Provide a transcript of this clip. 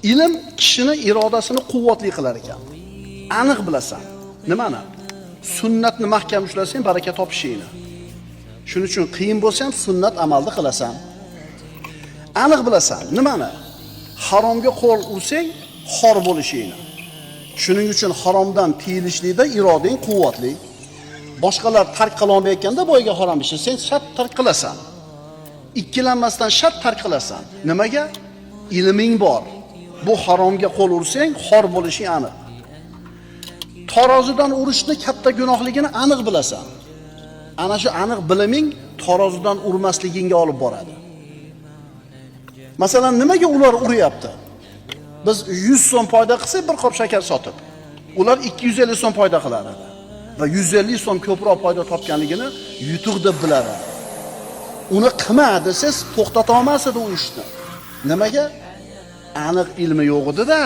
Ilm kishini irodasini quvvatli qilar ekan. Aniq bilasan. Nimani? Sunnatni mahkam ushlasang baraka topishingni. Shuning uchun qiyin bo'lsa ham sunnat amalda qilasan. Aniq bilasan. Nimani? Haromga qo'l ursang xor bo'lishingni. Shuning uchun haromdan tiyilishlikda irodang quvvatli. Boshqalar tark qila olmayotganda boyga harom ishni sen shart tark qilasan. Ikkilanmasdan shart tark qilasan. Nimaga? Ilming bor. Bu haromga qo'l ursang xor bo'lishing aniq. Tarozidan urishni katta gunohligini aniq bilasan. Ana shu aniq biliming tarozidan urmasligingga olib boradi. Masalan, nimaga ular uryapti? Biz 100 so'm foyda qilsak bir qop shakar sotib, ular 250 so'm foyda qilar edi. Va 150 so'm ko'proq foyda topganligini yutuq deb bilar edi. Uni qilma desangiz to'xtata olmas edi u ishni. Nimaga? Aniq ilmi yo'q edi-da.